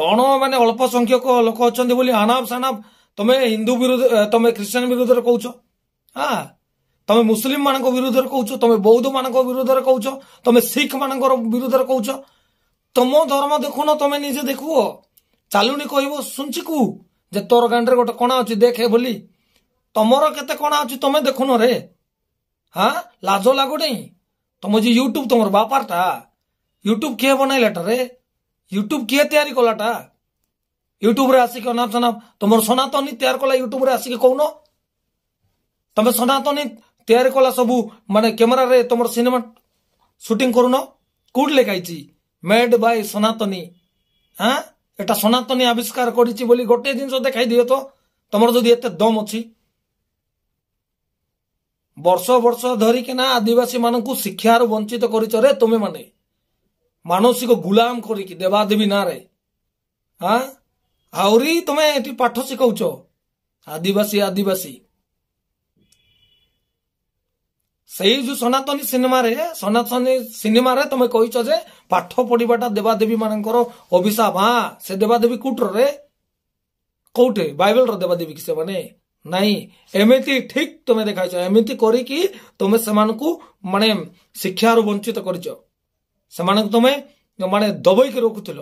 କଣ ମାନେ ଅଳ୍ପ ସଂଖ୍ୟକ ଲୋକ ଅଛନ୍ତି ବୋଲି ଆନାପ ସାନାପ ତମେ ହିନ୍ଦୁ ବିରୁଦ୍ଧ, ତମେ ଖ୍ରୀଷ୍ଟିଆନ ବିରୁଦ୍ଧରେ କହୁଛ, ହଁ, ତମେ ମୁସଲିମ ମାନଙ୍କ ବିରୁଦ୍ଧରେ କହୁଛ, ତମେ ବୌଦ୍ଧ ମାନଙ୍କ ବିରୁଦ୍ଧରେ କହୁଛ, ତମେ ଶିଖ ମାନଙ୍କର ବିରୁଦ୍ଧରେ କହୁଛ। ତମ ଧର୍ମ ଦେଖୁନ, ତମେ ନିଜେ ଦେଖିବ। ଚାଲୁନି କହିବ ଶୁଣିଛି ଯେ ତୋର ଗାଣ୍ଡରେ ଗୋଟେ କଣା ଅଛି ଦେଖେ ବୋଲି। ତମର କେତେ କଣା ଅଛି ତମେ ଦେଖୁନ ରେ। ହଁ, ଲାଜ ଲାଗୁନି? ତମ ଯେ ୟୁଟ୍ୟୁବ ତମର ବାପାରଟା? ୟୁଟ୍ୟୁବ କିଏ ବନାଇଲାଟା ରେ? ୟୁଟ୍ୟୁବ କିଏ ତିଆରି କଲାଟା? ୟୁଟ୍ୟୁବରେ ଆସିକି ଅନାପ ସନାପ ତମର ସନାତନୀ ତିଆରି କଲା। ୟୁଟ୍ୟୁବରେ ଆସିକି କହୁନ ତମେ ସନାତନୀ ତିଆରି କଲା। ସବୁ ମାନେ କ୍ୟାମେରାରେ ତମର ସିନେମା ସୁଟିଂ କରୁନ। କୋଉଠି ଲେଖା ହେଇଛି ମେଡ୍ ବାଇ ସନାତନୀ? ହଁ, ଏଟା ସନାତନୀ ଆବିଷ୍କାର କରିଛି ବୋଲି ଗୋଟେ ଜିନିଷ ଦେଖାଇ ଦିଅ ତ, ତମର ଯଦି ଏତେ ଦମ ଅଛି। ବର୍ଷ ବର୍ଷ ଧରିକିନା ଆଦିବାସୀ ମାନଙ୍କୁ ଶିକ୍ଷାରୁ ବଞ୍ଚିତ କରିଛ ରେ ତୁମେ ମାନେ, ମାନସିକ ଗୁଲାମ କରିକି ଦେବାଦେବୀ ନାଁରେ। ହଁ, ଆହୁରି ତମେ ଏଠି ପାଠ ଶିଖାଉଛ ଆଦିବାସୀ ଆଦିବାସୀ। ସେଇ ଯୋଉ ସନାତନୀ ସିନେମାରେ, ସନାତନୀ ସିନେମାରେ ତମେ କହିଛ ଯେ ପାଠ ପଢିବାଟା ଦେବାଦେବୀ ମାନଙ୍କର ଅଭିଶାପ। ହଁ, ସେ ଦେବାଦେବୀ କୋଉଠରେ, କୋଉଠି ବାଇବେଲର ଦେବାଦେବୀ କି ସେମାନେ? ନାଇଁ, ଏମିତି ଠିକ ତମେ ଦେଖାଇଛ। ଏମିତି କରିକି ତମେ ସେମାନଙ୍କୁ ମାନେ ଶିକ୍ଷାରୁ ବଞ୍ଚିତ କରିଛ, ସେମାନଙ୍କୁ ତମେ ମାନେ ଦବେଇକି ରଖୁଥିଲ।